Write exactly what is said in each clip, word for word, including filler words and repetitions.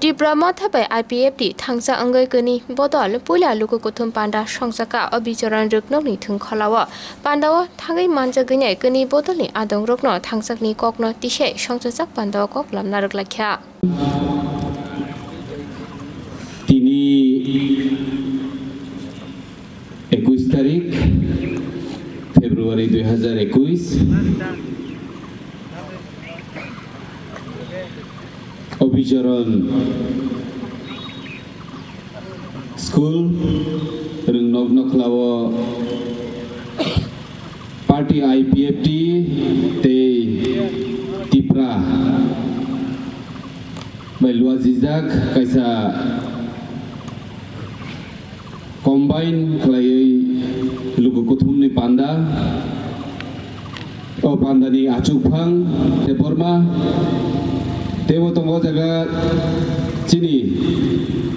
Tipra Motha bai I P F T thangsa wngwi kwnwi bodol puila luku kuthum panda songchakha o bicharon rwknokni thwngkholao. Pandao thangwi manjagwinai kwnwi bodolni adongrokno thangsakni kokno tisai songchajak pandao kok lamna rwklaikha. Tini ekuis tarik February dui hajar ekuis, Obicharon School, Rwngnok Nokhlao Party I P F T tei Tipra bai luajijak kaisa combine khlaiwi luku kuthumni panda. O pandani achukphang Debbarma, teibo tongo o jaga chini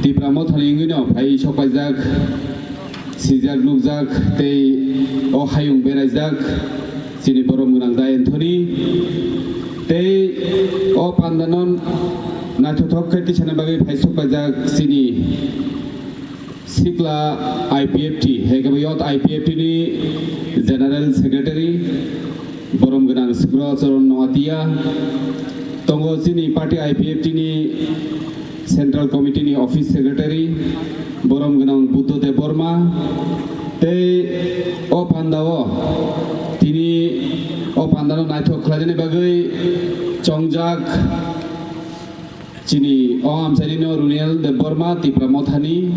Tipra Mothani wngwino phai sokpaijak, sijak nukjak tei o hayung beraijak chini borom gwnang Da Anthony. Tei o pandano naithothok khe tisana bagwi phai sokpaijak chini Sikla I P F T, hai khe bo Youth I P F T ni General Secretary, borom gwnang Sukro Charan Noatia, tongo chini party I P F T ni Central Committee ni Office Secretary, borom gwnang Buddho Debbarma, tei o pandao tini o pandano naithok khlainani bagwi chongjak, chini o amchaini no Runiel Debbarma, Tipra Mothani,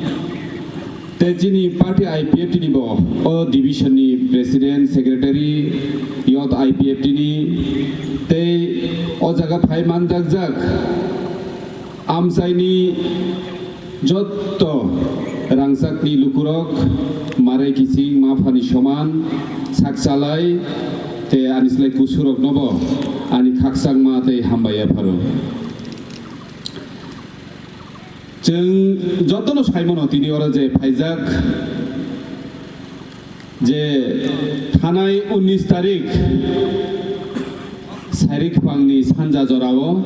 tei chini party I P F T ni bo o division ni president, secretary, youth I P F T ni, tei o jaga phai manjakjak amchaini jotto rangchakni lukurok, marai kiching maphani soman sak chalai, tei ani slai kusuroknobo ani khakchangma tei hambai yapharo. Chwng jotono saimano tini oro je phaijak, je thanai unnish tarik Sairikphangni sanja jorao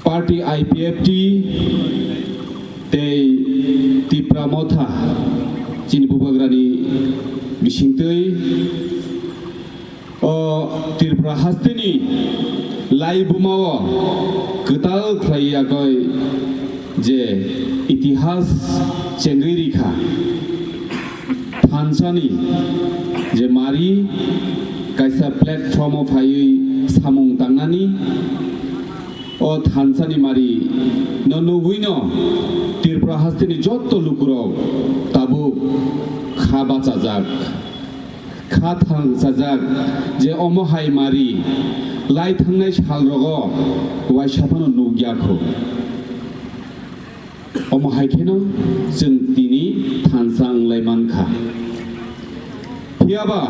party I P F T tei Tipra Motha chini bubagrani bisingtwi o Tripura hasteni laibumao kwtal khlai yakoi je itihas chengwi rikha. Thansani je mari kaisa platform o phaiwi samung tangnani, o thansani mari no nugwino Tripura hasteni jotto lukurok tabuk kha bachajak. Kha thangsajak je omo hai mari lai thangnai salrogo waisa phano nukya kho. Omo hai kheno chwng tini thansa wnglai mankha. Phiyaba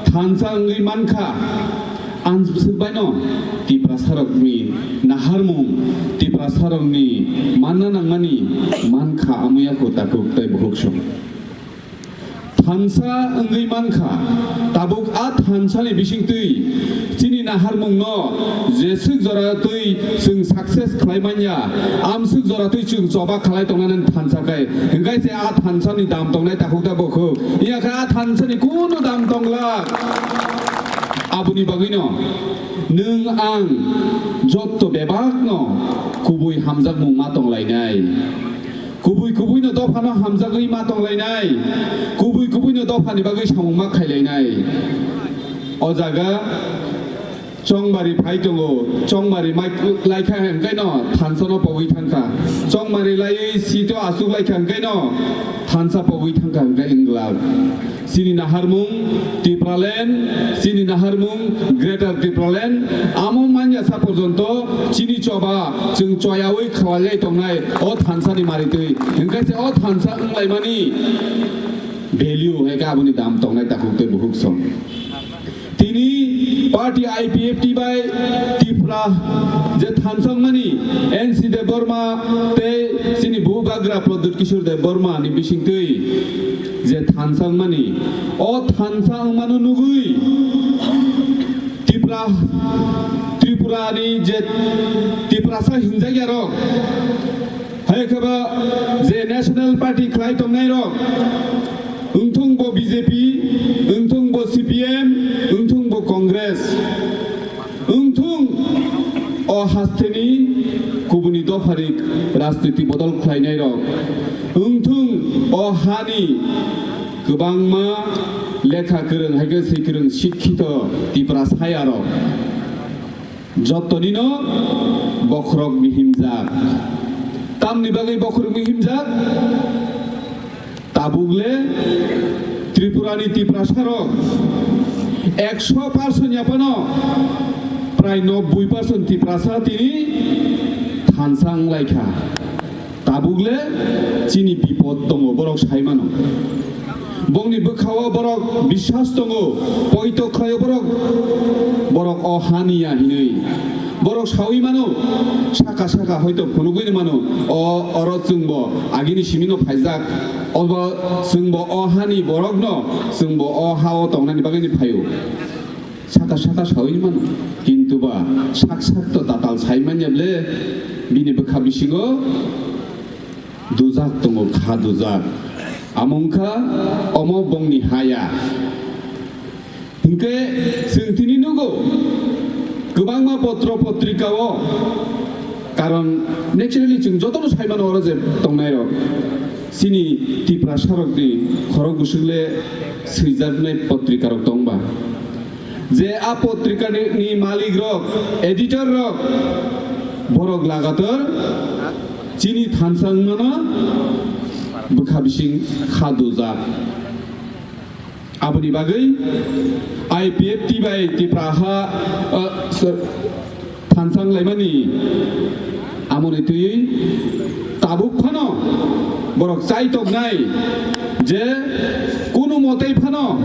thansa wngwi mankha, ang swk baino Tiprasarokni naharmung, Tiprasarokni manna nangmani mankha, amuya kho takhuk tei bukhuk song. Thansa wngwi mankha, tabuk a thansani bisingtwi chini naharmungno jeswk jora twi chwng success khlai manya, amswk jora twi chwng choba khlai tongnani thansa khe, hwnkhe se a thansani dam tongnai takhuk da bokho. Iya khe a thansani kunu dam tongla. Aboni bagwino nwng ang jotto bebakno kubui hamjakmung ma tonglainai. Kubui kubuino dophano hamjagwi ma tonglainai, kubui kubuino dophani bagwi samung ma khailainai. O jaga chongmari phai tongo, chongmari mai laikha hwnkhe no thansano pogwi thangkha, chongmari laiwi sito asuk laikha hwnkhe no thansa pogwi thangkha hwnkhe wng glak. Chini naharmung Tipraland, chini naharmung Greater Tipraland, amo manya sa porjonto chini choba chwng choyawi khwlailai tongnai o thansani maritwi. Hwnkhe se o thansa wnglaimani value hai khe aboni dam tongnai takhuk tei bukhuk song. Tini party I P F T bai Tipra je thansokmani N C Debbarma tei chini bubagra Pradyut Kishore Debbarma ni bisingtwi je thansa wngmani, o thansa wngmano nugwi Tipra, Tripura ni je Tiprasa hinjakya rok, hai khe ba je National Party khlai tongnai rok, wngthung bo B J P, wngthung bo C P M, wngthung bo Congress, wngthung o hasteni kubuni dophari rajniti bodol khlainai rok, wngthung o hani kwbangma lekha kwrwng, hai khe swi kwrwng, sikkito Tiprasa ya rok. Jottonino bokhorok mihimjak. Tamni bagwi bokhorok mihimjak? Tabuk le Tripurani Tiprasarok ekso percent ya phano prai nobboi percent Tiprasa tini thansa wng lai kha. Tabuk le chini bipod tongo, borok sai mano. Bongni bwkhao borok biswas tongo, poito khlaio borok, borok o hani ya hinwi. Borok saui mano, saka saka hoito phunugwi mano, o oro chwngbo agini simino phaijak, obo chwngbo o hani borokno, chwngbo o ha-o tongnani bagwini phaio. Saka saka saui mano, kintu ba sak sak to tatal sai manya ble, bini bwkha bisingo dujak tongo, kha dujak. Amo wngkha omo bongni haya. Hinkhe chwng tini nugo kwbangma potro potrika o, karon naturally chwng jotono sai mano oro je tongnai rok, chini Tiprasa rokni khorok bwswk le swijaknai potrika rok tongba. Je a potrika ni, ni malik rok, editor rok, borok lagator chini thansa wngmano bwkha bising kha dujak. Aboni bagwi I P F T bai Tipra ha, uh, sir, thansa wnglaimani amoni twiwi tabuk phano borok chai toknai je kunu motei phano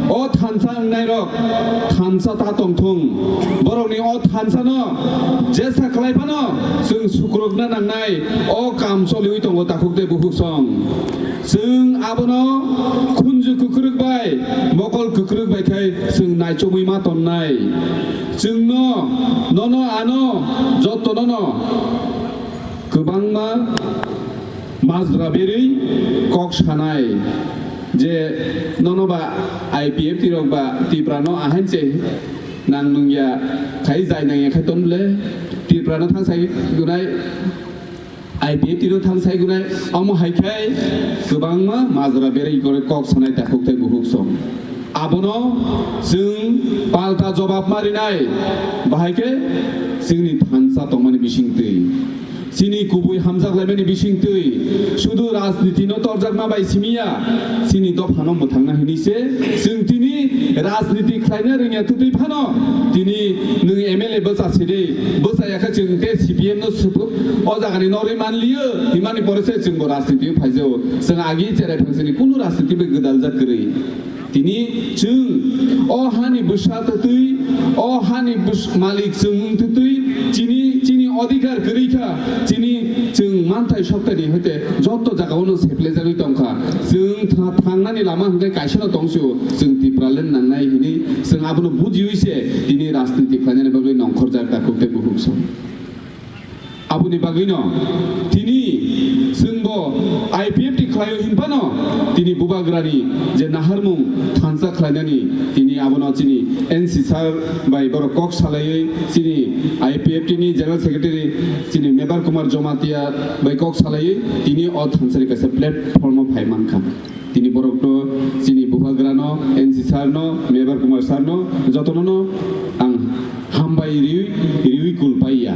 o thansa wngnairok thansa ta tongthung, borokni o thansano jesa khlai phano chwng sukrukna nangnai, o kam choliwi tongo takhuk tei bukhuk song. Chwng abono khunju kwkrwk bai, mokol kwkrwk bai khai chwng naichomwi ma tonnai. Chwngno, nono ano, jotonono kwbangma majra berwi kok sanai je nono ba I P F T rok ba Tiprano ahain se nang nungya khai jai nangya khai ton ble Tiprano thangsai gunai. I P F T no thangsai gunai, omo hai khai kwbangma majra berwi gore kok sanai takhuk tei bukhuk song. Abono chwng palta jobab marinai, bahai khe chwngni thansa tongmani bising twi, chini kubui hamjak laimani bising twi, sudu rajniti no torjakma bai simi ya, chini dopha no mwthangna hinwi se chwng tini rajniti khlaina rwngya twtwi phano tini nwng M L A bwsa sidi, bwsa yakha chwng tei C P M no supu-, o jagani norwi manliyo, himani pore se chwngbo rajniti o phaijao. Chwng agi cherai phangsani kunu rajniti bai gwdaljak kwrwi. Tini chwng o hani bwsa twtwi, o hani bwsa malik chwng wng twtwi, chini, chini odhikar kwrwi kha, chini chwng manthai soktani hoite joto jagao no seplejagwi tongkha. Chwng tha-, thangnani lama hwnkhe kaisa no tongsio, chwng Tipraland nangnai hinwi chwng abono bujiwi se tini rajniti khlainani bagwi nongkhorjak takhuk tei bukhuk song. Aboni bagwino tini chwngbo I P F T khlaio hinphano tini bubagrani je naharmung thansa khlainani tini abono chini N C sir bai borok kok salaiwi chini I P F T ni General Secretary chini Mebar Kumar Jamatia bai kok salaiwi tini o thansani kaisa platform o phai mankha. Tini borokno chini bubagrano, N C sir no, Mebar Kumar sir no, jotono no ang hambai riwi, riwi kulpaiya.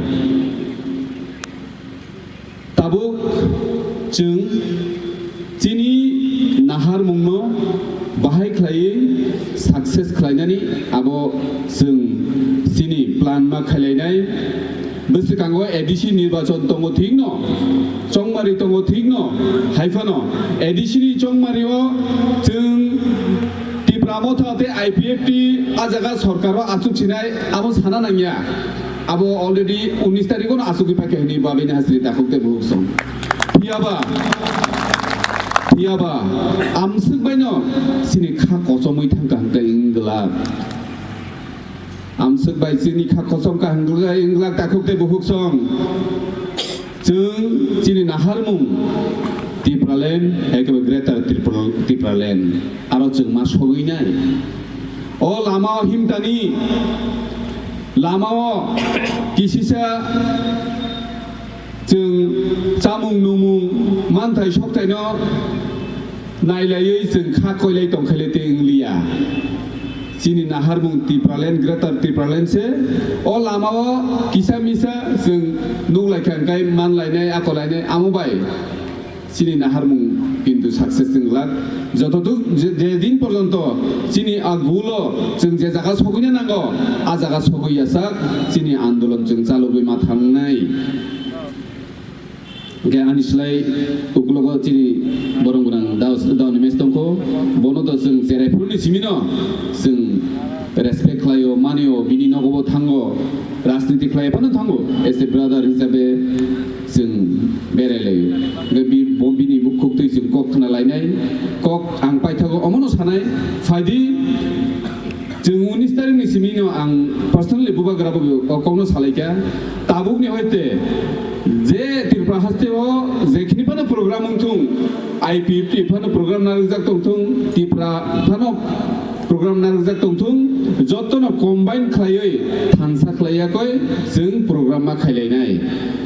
Tabuk chwng chini naharmungno bahai khlaiwi success khlainani abo chwng chini plan ma khailainai. Bwswkango A D C nirbachon tongo thikno, chongmari tongo thikno, haiphano A D C ni chongmario chwng Tipra Motha tei I P F T a jaga sorkaro achuk sinai abo sana nangya. Abo already unis tarikh no achugwi paikha hwnwi babini hasri takhuk tei bukhuk song. Phiyaba, phiyaba, amswk baino chini kha kochomwi thangkha hwnkhe wng glak. Amswk bai chini kha kosom kaham glak, glak takhuk tei bukhuk song. Chwng chini naharmung Tipraland, ekebe Greater Tripura-, Tipraland. Aro chwng ma sogwi nai. O lama o himtani, lama o kisisa chwng chamung numung manthai sokthai no nailaiwi chwng kha koilai tongkhaile tei wngliya. Chini naharmung Tipraland, Greater Tipraland se. O lama o kisa misa chwng nuklaikha hwnkhe manlainai, akolainai amo bai chini naharmung kintu success wnglak. Jototuk je, je din porjonto chini a goal o chwng je jaga sogwina nango, a jaga sogwi yasak chini andolon chwng chalogwi ma thangnai. Hwnkhe ani slai ukulogo chini borong gwnang dao, daoni match tongkho, bono to chwng cherai phuruni simino chwng respect khlaio, manio, bini nogobo thango, rajniti khlai phano thango, as a brother hisabe chwng berai laio. Hwnkhe bi-, bo bini bukhuk twi chwng kok khna lainai, kok ang paithago omono sanai, phaidi. Chwng unis tarikni simino ang personally bubagra bo o kokno salaikha. Tabukni hoite je Tripura hasteo jekhini phano program wngthung, I P F T phano program narwkjak tongthung, Tripura phano program narwkjak tongthung, jotono combine khlaiwi thansa khlaiyakoi chwng program ma khailainai.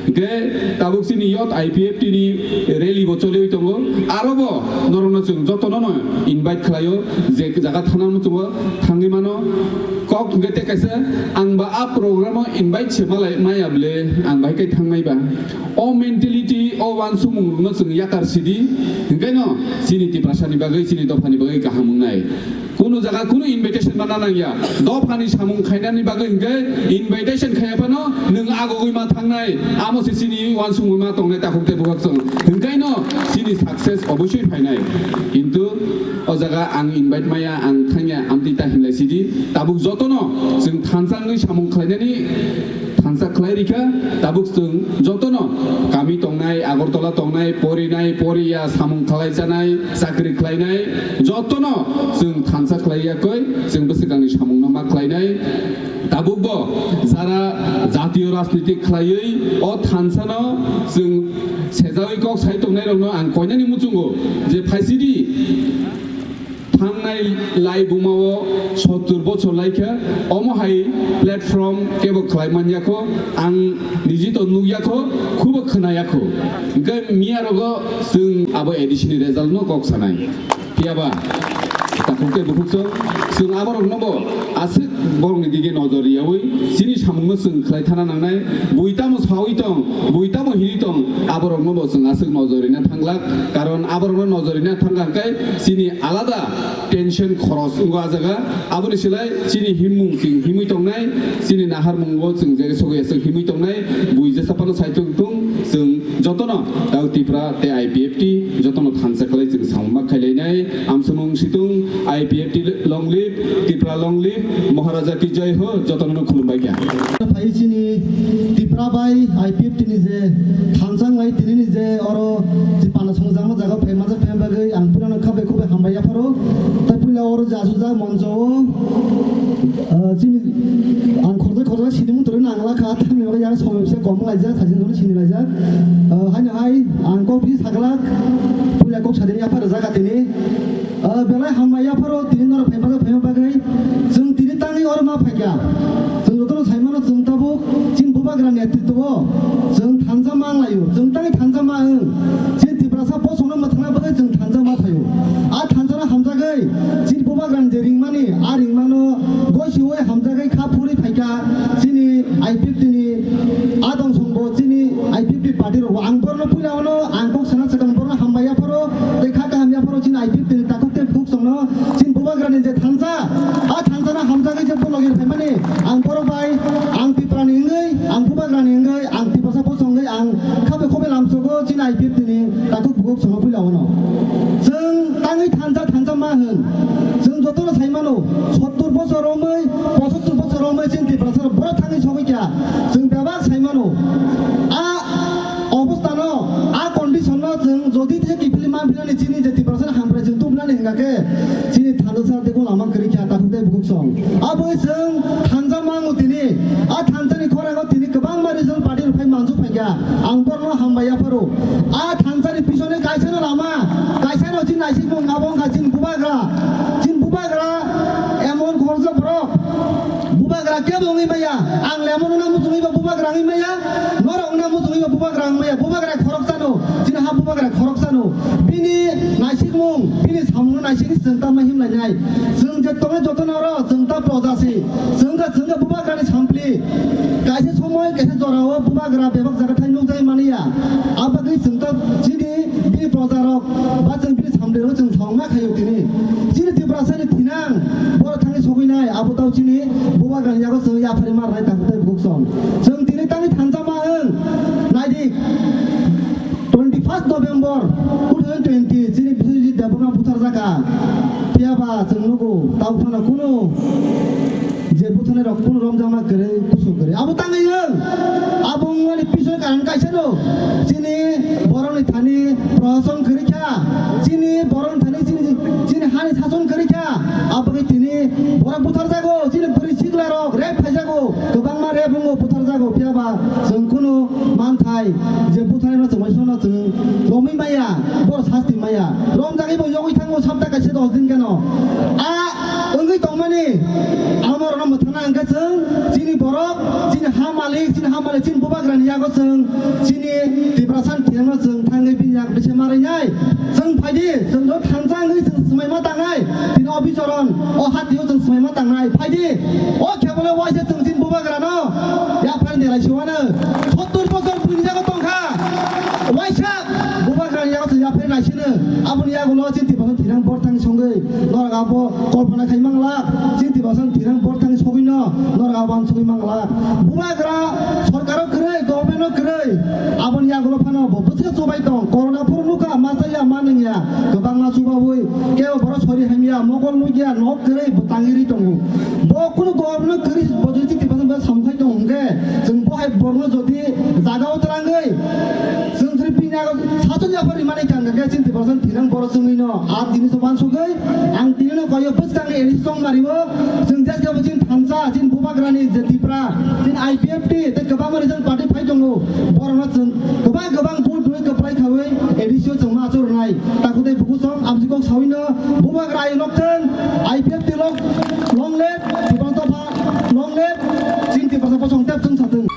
Hwnkhe tabuk chini youth I P F T ni rally bo choliwi tongo. Aro bo norokno chwng jotono no invite khlaio, je jaga thana muchungo thangwi mano. Kok hwnkhe tei kaisa ang ba a program o invite se malai maya bwle ang bahai khe thangnai ba. O mentality, o uansukmung rokno chwng yakar sidi, hwnkhe no chini Tiprasa ni bagwi, chini dopha ni bagwi kaham wngnai. Kunu jaga kunu invitation mana nangya. Dophani samung khainani bagwi hwnkhe invitation khaiya phano nwng agogwi ma thangnai. Amo se chini uansukmung ma tongnai takhuk tei bukhuk song. Hwnkhe no chini success obosoi phainai. Kintu o jaga ang invite maya, ang thangya, amtwi ta hinlai sidi. Tabuk jotono chwng thansa wngwi samung khlainani thansa khlai rikha, tabuk chwng jotono kami tongnai, Agartala tongnai, porinai, poriya, samung khlai chanai, chakri khlainai, jotono chwng thansa khlai yakoi, chwng bwswkangni samungno ma khlainai. Tabukbo jara jatiyo rajniti khlaiwi o thansano chwng sejawi kok sai tongnairokno ang koinani muchungo je phaisidi. Thangnai lai bumao sottur bochor laikha, omo hai platform kebo khlai manyakho, ang niji to nukyakho, khubo khwnayakho. Hwnkhe miyarogo chwng abo A D C ni result no kok sanai. Phiyaba takhuk tei bukhuk song, chwng aborokno bo aswk borokni dige nojor riyawi chini samungno chwng khlai thana nangnai. Bui tamo sawi tong, bui tamo hini tong, aborokno bo chwng aswk nojor rina thanglak. Karon aborokno nojor rina thangkha hwnkhe chini alada tension khoros wngo a jaga. Aboni silai chini himmung chwng himwi tongnai, chini naharmungo chwng je sogwi aswk himwi tongnai, bui jesa phano sai tong thung, chwng jotono tao Tipra tei I P F T jotono thansa khlai chwng samung ma khailainai. Amsonung situng, I P F T long live, Tipra long live, Maharaja ki jai ho, jotono khulumbai kha. Phai chini Tipra bai I P F T ni je thansa wngnai tini ni je oro je pana songjakma jaga phai manjak phai bagwi ang purano khabai khubai hambai yapharo. Tai puila oro je asujak monjo o, ah, chini ang khorjak khorjak sini munturu nangla kha, tamni bagwi yang somoi bisa kom laijak, sajin joni sini laijak. Ah, haino hai ang kok bisi saglak, puila kok sadini yapharo jaga tini. Ah, belai hambai yapharo tini norok phai manjak phai bagwi. Chwng tini tangwi oro ma phaikha. Chwng jotono saimano chwng tabuk chini bubagra netritwo chwng thansa ma wnglaio. Chwng tangwi thansa ma wng. Chini Tiprasa bosongno mwthangna bagwi chwng thansa ma phaio. A thansano hamjagwi chini bubagrani je ringmani, a ringmano gosiwi hamjagwi kha phurwi phaikha chini I P F T ni adong songbo chini I P F T party rokbo. Ang borno puila ono ang kok sana swkang borno hambai yapharo tei kha kaham yapharo chini I P F T ni takhuk tei bukhuk songno chini bubagrani je thansa, a thansano hamjagwi je bologir phaimani ang borok bai ang Tiprani wngwi, ang bubagrani wngwi, ang Tiprasa bosongwi ang khabe khobe lamsogo chini I P F T ni takhuk bukhuk songno puila ono. Chwng tangwi thansa thansa ma hwn. Chwng jotono saimano, sottur bosor romwi, pochottor bosor romwi chini Tiprasa borok thangwi sogwi kha. Chwng bebak saimano. A obostano, a conditionno chwng jodi theke kiphilwi manphinani chini je Tiprasani hamkrai chwng tubunani hwnkha khe chini thansa sar tei lama kwrwi kha takhuk tei bukhuk song. Aboni chwng thansa mang Ang borokno hambai yapharo. A thansani pisone kaisano lama, kaisano chini naisikmung abo wngkha chini bubagra. Chini bubagra emon khoroksa borok. Bubagra kebo wngwi maya. Ang lemon wngna muchungwi ba bubagra wngwi maya. Norok wngna muchungwi ba bubagra wngwi maya. Bubagra khoroksano. Chini ha bubagra khoroksano. Bini naisikmung, bini samungno naisikwi chwng tamo himlainai. Chwng je tongo jotono oro, chwng ta proja se. Chwng kha, chwng kha bubagrani sampli. Kaisa somoi, kaisa jorao bubagra bebak jaga thai nukjagwi manya. Abagwi chwng ta chini bini projarok ba chwng bini samplirok chwng saungma khaio tini. Chini Tiprasani thinang, borok thangwi sogwinai, abo tau chini bubagrani yago chwng yapharwi marnai takhuk tei bukhuk song. Chwng tini tangwi thansa ma wng, naidi. Twenty first November two thousand twenty, chini Biswajit Debbarma buthar jaka. Phiya ba chwng nugo, tau phano kunu je butharnai rok kunu romjakma kwrwi, kusuk kwrwi. Abo tangwi wng, abo wngmani piso karon kaisa no. Chini borokni thani prohason kwrwi kha, chini borokni thani chini, chini hani sason kwrwi kha. Abo khe tini borok buthar jago, chini bwrwi sikla rok rep phai jago, kwbangma rep wngwi buthar jago. Phiya ba chwng kunu manthai je butharnai no chwng bai sono chwng romwi maya, bor sasti maya. Romjagwi bo yogwi thango sapta kaisa dos din keno. A wngwi tongmani amorokno mwthangna hwnkhe chwng chini borok, chini ha malik, chini ha malik, chini bubagrani yago chwng chini Tiprasani thinangno chwng thangwi bini yak bise marainai. Chwng phaidi, chwng do thansa wngwi chwng swmaima tangnai. Tini o bichoron, o hatio chwng swmaima tangnai. Phaidi, o khebole waisa chwng chini bubagrano yapharwi nelai siwano. Sottor bosor buini yago tongkha. Waisa bubagrani yago chwng yapharwi naisino. Aboni yagulo chini Tiprasani thinang borthang songwi norok abo kolpana khai mangla. Chini Tiprasani thinang borthang sogwino norok abo ang sogwi mangla. Bubagra sorkaro kwrwi, government-o kwrwi. Aboni yagulo phano bo bwswk chubai tong. Corona phuru nukha, ma chaya, ma nungya. Kwbangma chubaui, kebo borok sori hamya, mokol nukya, nok kwrwi bo tangwi ri tongo. Bo kunu government-o kwrwi bo jodi chini Tiprasani bo samung khai tongo hwnkhe, chwng bo hai borokno jodi jaga-o twlangwi, chwng jodi bini yago sason yaphar rimani kang khe chini Tiprasani thinang borok chwngwino. A tini se uansugwi, ang tinino koyo bwskang A D C chongmariwo, chwng jeskabo chini thansa, chini bubagrani je Tipra, chini I P F T, tei kwbangma regional party phai tongo, borokno chwng kwbang kwbang vote rwi kwplai khawi A D C o chwng ma achuk rwnai. Takhuk tei bukhuk song amchikok sawino bubagra ayo lokthwng, I P F T lok long live, Tiprasa dopha long live, chini Tiprasa bosong tep chwng sathwng.